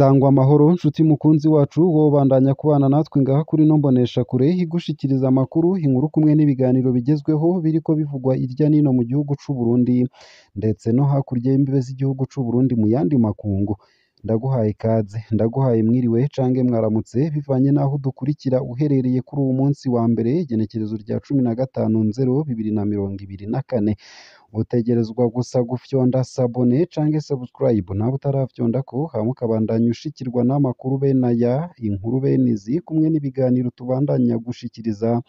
Sangwa amahoro nshuti mukunzi wacu wobandanya kubana natwe ngaha kuri ino mboneshakure igushikiriza amakuru, inkuru kumwe n'ibiganiro bigezweho biriko bivugwa irya nino mu gihugu c'u Burundi ndetse no hakurya y'imbibe z'igihugu c'u Burundi mu yandi makungu. Ndaguhaye ikaze, ndaguhaye mwiriwe cange mwaramutse bivanye n'aho udukurikira uherereye kuri uwu munsi wa mbere igenekerezo rya 15/0/2024. Utegerezwa gusa gufyonda sabone canke subscribe nawe utarafyondako, hama ukabandanya ushikirwa n'amakuru bene aya, inkuru bene izi kumwe n'ibiganiro tubandanya gushikiriza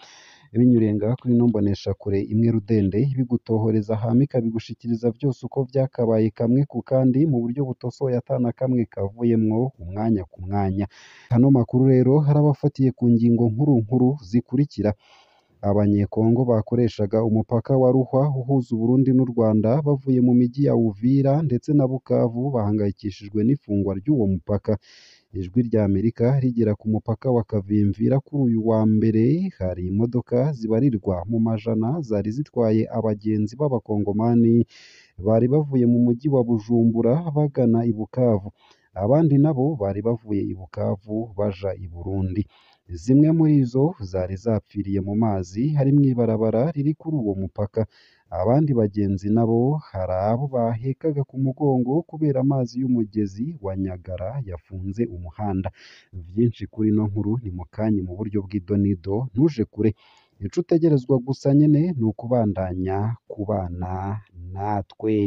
binyuriye ngaha kuri ino mboneshakure imwe rudende ibigutohoreza hama ikabigushikiriza vyose uko vyakabaye kamwe ku kandi mu buryo butosoye ata na kamwe kavuyemwo umwanya ku mwanya. Ano makuru rero harabafatiye ku ngingo nkuru nkuru zikurikira: Abanyekongo bakoreshaga umupaka wa Ruhwa uhuza Uburundi n'u Rwanda bavuye mu miji ya Uvira ndetse na Bukavu bahangayikishijwe n'ifungwa ry'uwo mupaka. Ijwi rya Amerika rigera ku mupaka wa Kavimvira kuri uyu wa mbere, hari imodoka zibarirwa mu majana zari zitwaye abagenzi b'abakongomani bari bavuye mu mujyi wa Bujumbura bagana i Bukavu, abandi nabo bari bavuye i Bukavu baja i Burundi. Zimwe muri izo zari zapfiriye mu mazi ari mw'ibarabara riri kuri uwo mupaka. Abandi bagenzi nabo hari abo bahekaga ku mugongo kubera amazi y'umugezi wa Nyagara yafunze umuhanda. Vyinshi kuri ino nkuru ni mukanya mu buryo bw'idonido, ntuje kure. Ico utegerezwa gusa nyene ni ukubandanya kubana natwe.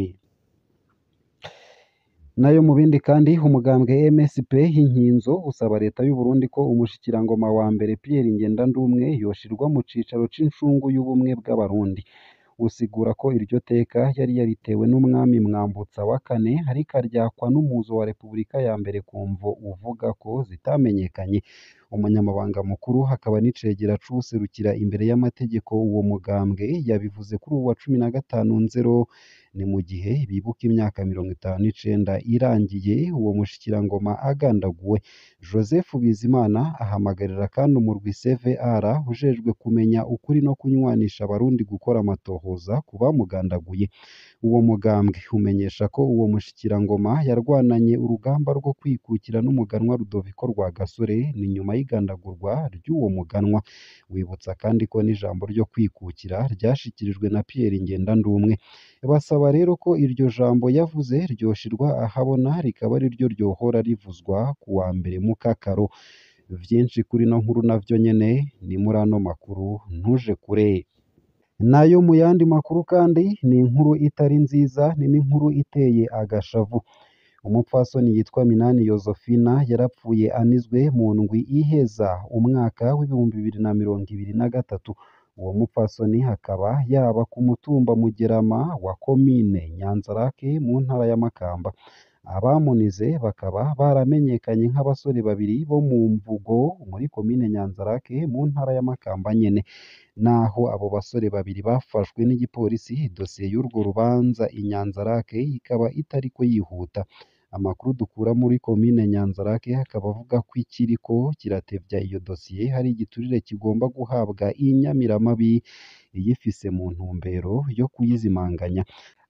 Nayo mu bindi kandi, umugambwe MSP Inkinzo usaba leta y'u Burundi ko umushikirangoma wa mbere Pierre Ngendandumwe yoshirwa mu cicaro c'incungu y'ubumwe bw'Abarundi. Usigura ko iryo teka yari yaritewe n'umwami Mwambutsa wa kane ariko aryakwa n'umuzo wa Repubulika ya mbere ku mvo uvuga ko zitamenyekanye. Umunyamabanga mukuru hakaba n'icegera c'uwuserukira imbere y'amategeko uwo mugambwe yabivuze kuri uwu wa 15/0, ni mu gihe bibuka imyaka 59 irangiye uwo mushikirangoma agandaguwe. Joseph Bizimana ahamagarira kandi umurwi CVR ujejwe kumenya ukuri no kunywanisha Abarundi gukora amatohoza ku bamugandaguye. Uwo mugambwe umenyesha ko uwo mushikirangoma yarwananye urugamba rwo kwikukira n'umuganwa Rudoviko Rwagasore, ni nyuma y'igandagurwa ry'uwo muganwa. Wibutsa kandi ko n'ijambo ryo kwikukira ryashikirijwe na Pierre Ngendandumwe. Basaba rero ko iryo jambo yavuze ryoshirwa ahabona rikaba ariryo ryohora rivuzwa ku wa mbere mukakaro. Vyinshi kuri ino nkuru navyo nyene ni muri ano makuru, ntuje kure. Nayo mu yandi makuru kandi ni inkuru itari nziza, ni n'inkuru iteye agashavu. Umupfasoni yitwa Minani Yozefina yarapfuye anizwe mu ndwi iheza umwaka w'2023. Uwo mupfasoni akaba yaba ku mutumba Mugerama wa komine Nyanzarake mu ntara ya Makamba. Abamunize bakaba baramenyekanye nk'abasore babiri bo mu Mvugo muri komine Nyanzarake mu ntara ya Makamba nyene. Naho abo basore babiri bafashwe n'igipolisi, dosiye y'urwo rubanza i Nyanzarake ikaba itariko yihuta. Amakuru dukura muri komine Nyanzarake akaba avuga ko ikiriko kiratevya iyo dosiye hari igiturire kigomba guhabwa inyamiramabi iyifise mu ntumbero yo kuyizimanganya.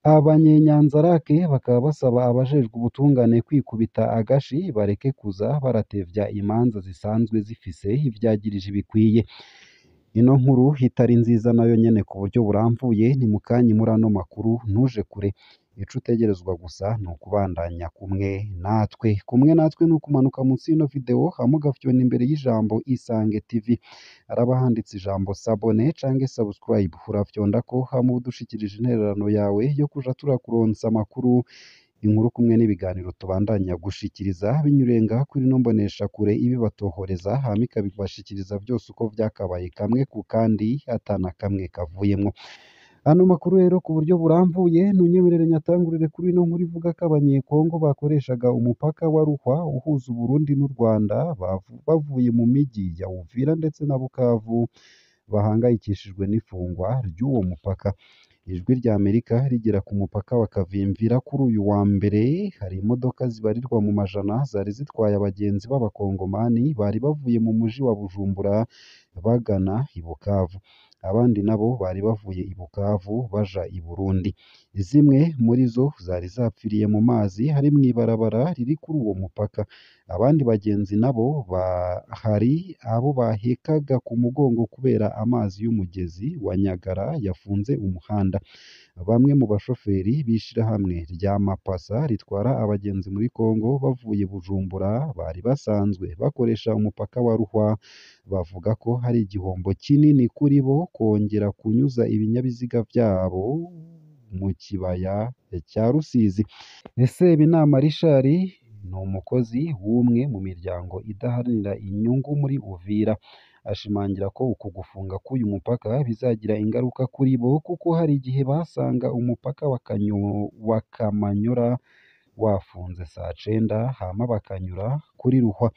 Abanyenyanzarake bakaba basaba abajejwe ubutungane kwikubita agashi bareke kuza baratevya imanza zisanzwe zifise ivyagiriji bikwiye. Ino nkuru itari nziza nayo nyene ku buryo buramvuye ni mukanyi muri ano makuru, ntuje kure. Ico utegerezwa gusa ni ukubandanya kumwe natwe. Kumwe natwe ni ukumanuka munsi y'ino video hama ugafyona imbere y'ijambo Isange TV. Haraba handitse ijambo sabone canke subscribe, urafyondako hama udushikirije intererano yawe yo kuja turakuronsa amakuru, inkuru kumwe n'ibiganiro tubandanya gushikiriza binyuriye ngaha kuri ino mboneshakure ibibatohoreza hama ikabibashikiriza vyose uko vyakabaye kamwe ku kandi ata na kamwe kavuyemwo. Ano makuru rero ku buryo burambuye ntunyemerere nyatangurire kuri ino nkuru ivuga ko Abanyekongo bakoreshaga umupaka wa Ruhwa uhuza Uburundi n'u Rwanda bavuye mu miji ya Uvira ndetse na Bukavu bahangayikishijwe n'ifungwa ry'uwo mupaka. Ijwi rya Amerika rigera ku mupaka wa Kavimvira kuri uyu wa mbere, hari imodoka zibarirwa mu majana zari zitwaye abagenzi b'abakongomani bari bavuye mu muji wa Bujumbura bagana i Bukavu. Abandi nabo bari bavuye i Bukavu baja i Burundi. Zimwe muri zo zari zapfiriye mu mazi ari mw'ibarabara riri kuri uwo mupaka. Abandi bagenzi nabo hari abo bahekaga ku mugongo kubera amazi y'umugezi wa Nyagara yafunze umuhanda. Bamwe mu bashoferi b'ishirahamwe rya Mapasa ritwara abagenzi muri Congo bavuye Bujumbura bari basanzwe bakoresha umupaka wa Ruhwa, bavuga ko hari igihombo kinini kuri bo kongera kunyuza ibinyabiziga vyabo mu kibaya cya Rusizi. Sebinama Richard ni umukozi w'umwe mu miryango idaharanira inyungu muri Uvira, ashimangira ko uku gufunga k'uyu mupaka bizagira ingaruka kuri bo kuko hari igihe basanga umupaka wa Kamanyora wafunze saa cenda hama bakanyura kuri Ruhwa.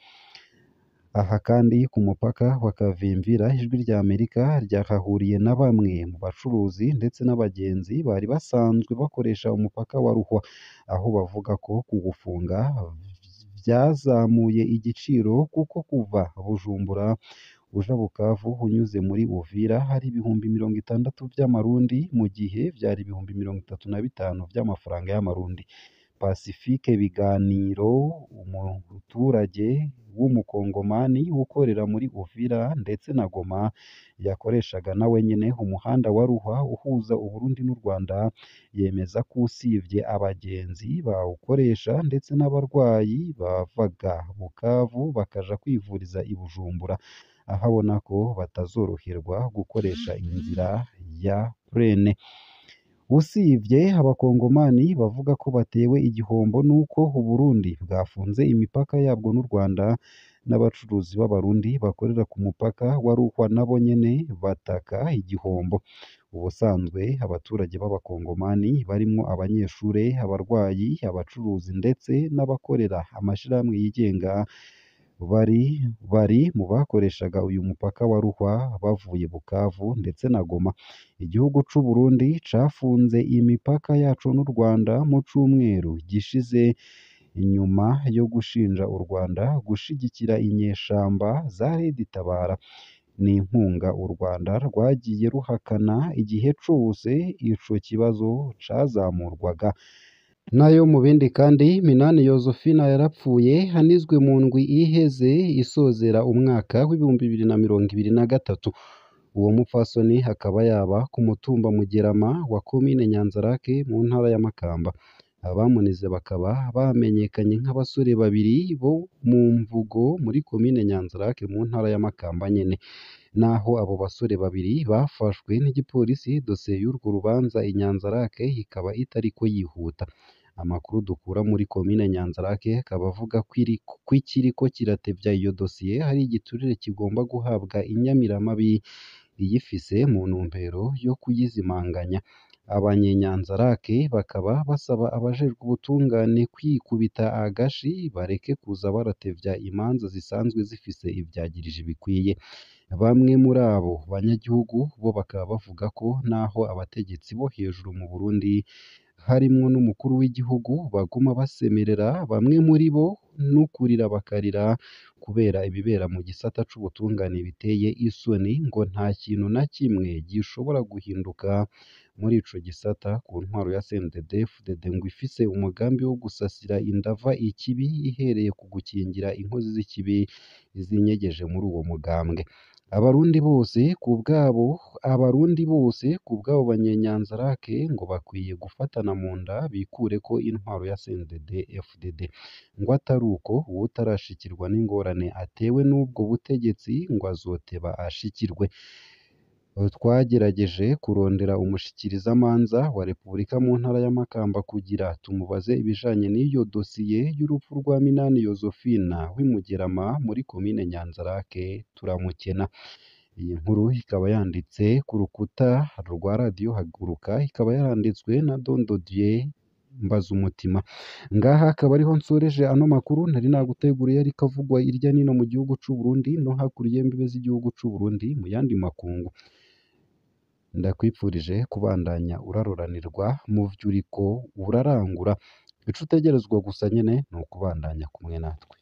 Aha kandi ku mupaka wa Kavimvira, Ijwi rya Amerika ryahahuriye na bamwe mu bacuruzi ndetse n'abagenzi bari basanzwe bakoresha umupaka wa Ruhwa, aho bavuga ko kuwufunga vyazamuye igiciro kuko kuva Bujumbura uja Bukavu unyuze muri Uvira hari 60,000 vy'amarundi mu gihe vyari 35,000 vy'amafaranga y'amarundi. Pacifique Biganiro, umuturage w'umukongomani ukorera muri Uvira ndetse na Goma, yakoreshaga nawe nyene umuhanda wa Ruhwa uhuza Uburundi n'u Rwanda, yemeza ko usivye abagenzi bawukoresha ndetse n'abarwayi bavaga Bukavu bakaja kwivuriza i Bujumbura, aho abona ko batazoroherwa gukoresha inzira ya Prene. Usivye abakongomani bavuga ko batewe igihombo n'uko Uburundi bwafunze imipaka yabwo n'u Rwanda, n'abacuruzi b'Abarundi bakorera ku mupaka wa Ruhwa nabo nyene bataka igihombo. Ubusanzwe abaturage b'abakongomani barimwo abanyeshure, abarwayi, abacuruzi ndetse n'abakorera amashirahamwe yigenga bari mu bakoreshaga uyu mupaka wa Ruhwa bavuye Bukavu ndetse na Goma. Igihugu c'u Burundi cafunze imipaka yaco n'u Rwanda mu cumweru gishize inyuma yo gushinja u Rwanda gushigikira inyeshamba za Red Tabara. Ni inkunga u Rwanda rwagiye ruhakana igihe cose ico kibazo cazamurwaga. Nayo mu bindi kandi, Minani Yozefina yarapfuye anizwe mu ndwi iheze isozera umwaka w'2023. Uwo mupfasoni akaba yaba ku mutumba Mugerama wa komine Nyanzarake mu ntara ya Makamba. Abamunize bakaba bamenyekanye nk'abasore babiri bo mu Mvugo muri komine Nyanzarake mu ntara ya Makamba nyene. Naho abo basore babiri bafashwe n'igipolisi, dosiye y'urwo rubanza i Nyanzarake ikaba itariko yihuta. Amakuru dukura muri komine Nyanzarake akaba avuga ko ikiriko kiratevya iyo dosiye hari igiturire kigomba guhabwa inyamiramabi iyifise mu ntumbero yo kuyizimanganya. Abanyenyanzarake bakaba basaba abajejwe ubutungane kwikubita agashi bareke kuza baratevya imanza zisanzwe zifise ivyagiriji bikwiye. Bamwe muri abo banyagihugu bo bakaba bavuga ko naho abategetsi bo hejuru mu Burundi harimwo n'umukuru w'igihugu baguma basemerera, bamwe muri bo n'ukurira bakarira kubera ibibera mu gisata c'ubutungane biteye isoni, ngo nta kintu na kimwe gishobora guhinduka muri ico gisata ku ntwaro ya CNDD-FDD ngo ifise umugambi wo gusasira indava ikibi ihereye ku gukingira inkozi z'ikibi zinyegeje muri uwo mugambwe. Abarundi bose ku bwabo banyenyanzarake ngo bakwiye gufatana mu nda bikureko intwaro ya CNDD-FDD, ngo atari uko uwutarashikirwa n'ingorane atewe n'ubwo butegetsi ngo azoteba ashikirwe. Twagerageje kurondera umushikirizamanza wa Repubulika mu ntara ya Makamba kugira tumubaze ibijanye n'iyo dosiye y'urupfu rwa Minani Yozefina w'i Mugerama muri komine Nyanzarake, turamukena. Iyi nkuru ikaba yanditse ku rukuta rwa radiyo Haguruka, ikaba yaranditswe na Don Dodier Mbazumutima. Ngaha akaba ariho nsoreje ano makuru nari naguteguriye ariko avugwa irya nino mu gihugu c'u Burundi no hakurya y'imbibe z'igihugu c'u Burundi mu yandi makungu. Ndakwipfurije kubandanya uraroranirwa mu vy'uriko urarangura. Ico utegerezwa gusa nyene ni ukubandanya kumwe natwe.